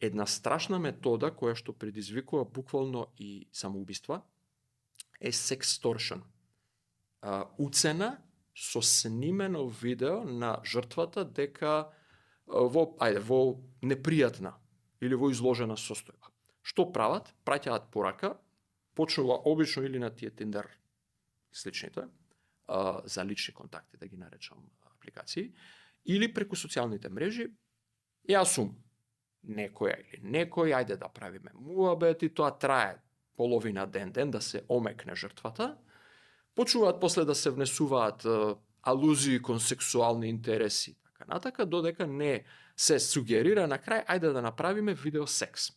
една страшна метода која што предизвикува буквално и самоубиства е sextortion. Уцена со снимено видео на жртвата дека во непријатна или во изложена состојба. Што прават? Праќаат порака, почнува обично или на тие Tinder сличните, за лични контакти, да ги наречам апликации, или преку социјалните мрежи. Јас сум некоја или некој, ајде да правиме муабет, и тоа трае половина ден да се омекне жртвата. Почнуваат после да се внесуваат алузии кон сексуални интереси, така натака, додека не се сугерира на крај, ајде да направиме видео секс.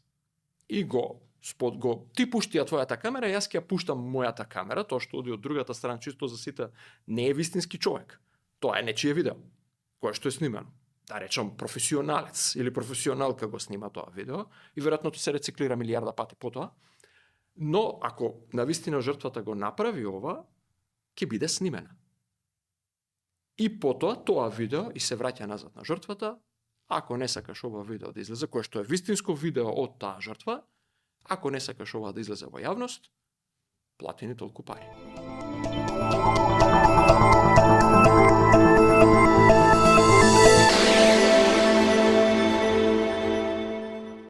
И ти пушти ја твојата камера, јас ќе ја пуштам мојата камера, тоа што оди од другата страна чисто за сите не е вистински човек. Тоа е нечие видео, кое што е снимано. Да речам професионалец или професионалка го снима тоа видео и веројатно се рециклира милијарда пати потоа. Но ако навистина жртвата го направи ова, ќе биде снимена. И потоа тоа видео и се враќа назад на жртвата. Ако не сакаш ова видео да излезе, кое што е вистинско видео од таа жртва, ако не сакаш ова да излезе во јавност, плати ни толку пари.